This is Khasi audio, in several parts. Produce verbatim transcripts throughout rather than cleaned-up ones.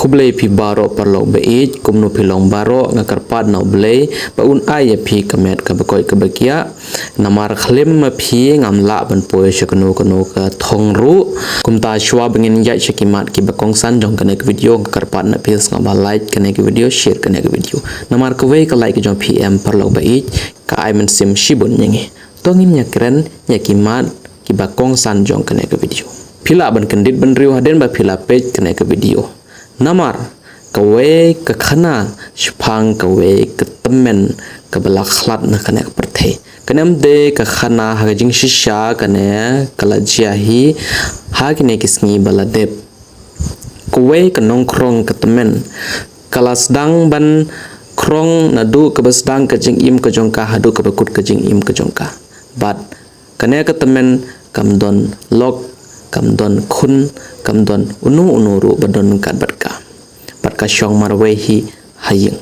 Khublei phi baroh paralok ba ïeit, kumno phi long baroh, nga kyrpad na U Blei ba un ai ïa phi ka met kaba koit kaba khiah. Namar khlem ma phi ngam lah ban poi sha kano kano ka thong ruh. Kumta shuwa ba ngin ïaid sha ki mat kiba kongsan jong kane ka video, nga kyrpad na phi sngewbha like kane ka video, share kane ka video. Namar kawei ka like ka jong phi em paralok ba ïeit ka ai mynsiem shibun ïa ngi. To ngin ïa kren ïa ki mat kiba kongsan jong kane ka video. Phi lah ban kyndit bynriew hadien ba phi la peit kane ka video. Namar kawei ka khana shaphang kawei ka tymmen kaba la khlad na kane ka pyrthei. Kane ym dei ka khana ha ka jingshisha, kane ka la jia hi ha kine ki sngi ba la dep. Kawei ka nongkhrong ka tymmen ka la sdang ban khrong naduh kaba sdang ka jingim ka jong ka haduh kaba kut ka jingim ka jong ka. Bad kane ka tymmen kam don lok, kam don khun, kam don uno uno ruh ba don ryngkat bad ka. Bad ka shong marwei hi ha ïing.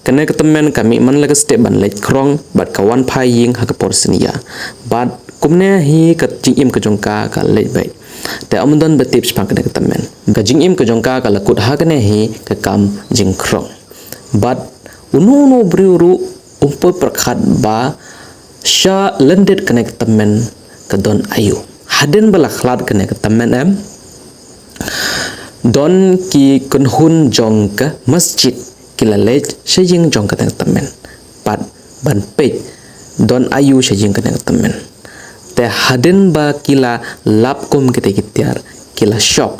Kane ka tymmen ka mih man la ka step ban leit khrong bad ka wan phai ïing ha ka por synñia. Bad kumne hi ka jingim ka jong ka ka leit beit. Te ym don ba tip shaphang kane ka tymmen. Ka jingim ka jong ka ka la kut ha kane hi ka kam jingkhrong. Bad uno uno briew ruh um poi pyrkhat ba sha lyndet kane ka tymmen ka don aïu. Hadien ba la khlad kane ka tymmen em, don ki kynhun jong ka masjid ki la leit sha ïing jong kane ka tymmen. Bad ban peit don aïu sha ïing kane ka tymmen. Te hadien ba ki la lap kum kite ki tiar, ki la shock,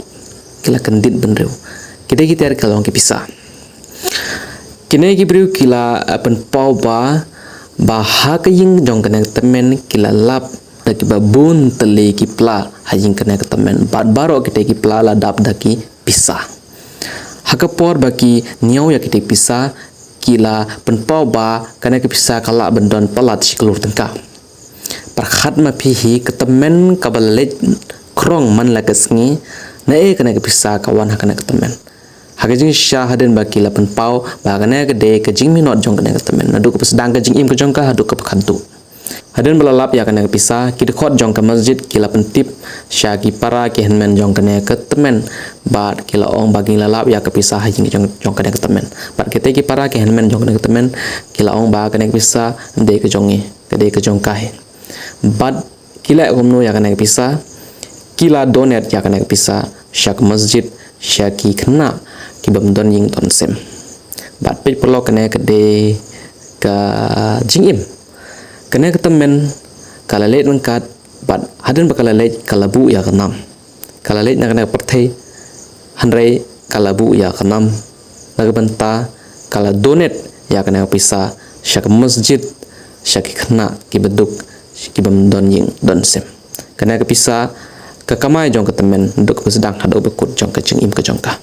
ki la kyndit bynriew. Kite ki tiar ki la long ki pisa. Kine ki briew ki la, eh, pynpaw ba, ba ha ka ïing jong kane ka tymmen ki la lap da kiba bun tylli ki pla ha ïing kane ka tymmen. Bad baroh kite ki pla la dap da ki pisa. Ha ka por ba ki ñiew ïa kite ki pisa, ki la pynpaw ba kane ka pisa ka lah ban don palat shi klur tyngka. Pyrkhat ma phi hi ka tymmen kaba la leit khrong man la ka sngi, naei kane ka pisa ka wan ha kane ka tymmen. Ha ka jingshisha hadien ba ki la pynpaw ba kane ka dei ka jingminot jong kane ka tymmen. Naduh kaba sdang ka jingim ka jong ka haduh kaba khatduh. Hadien ba la lap ïa kane ka pisa, ki dkhot jong ka masjid ki la pyntip sha ki para ki hynmen jong kane ka tymmen. Bad ki la ong ba ki la lap ïa ka pisa ha ïing jong, jong kane ka tymmen. Bad kite ki para ki hynmen jong kane ka tymmen ki la ong ba kane ka pisa ym dei ka jong ngi, ka dei ka jong ka hi. Bad ki leh kumno ïa kane ka pisa? Ki la donate ïa kane ka pisa sha ka masjid, sha ki khynnah ki bym don ïing don sem. Bad peit paralok, kane ka dei ka jingim. Kane ka tymmen ka la leit ryngkat, bad hadien ba ka la leit ka la buh ïa ka nam. Ka la leit na kane ka pyrthei, hynrei ka la buh ïa ka nam na ka bynta ka la donate ïa kane ka pisa sha ka masjid, sha ki khynnah ki baduk, ki bym don ïing don sem. Kane ka pisa ka kamai jong ka tymmen naduh kaba sdang haduh ba kut jong ka jingim ka jong ka.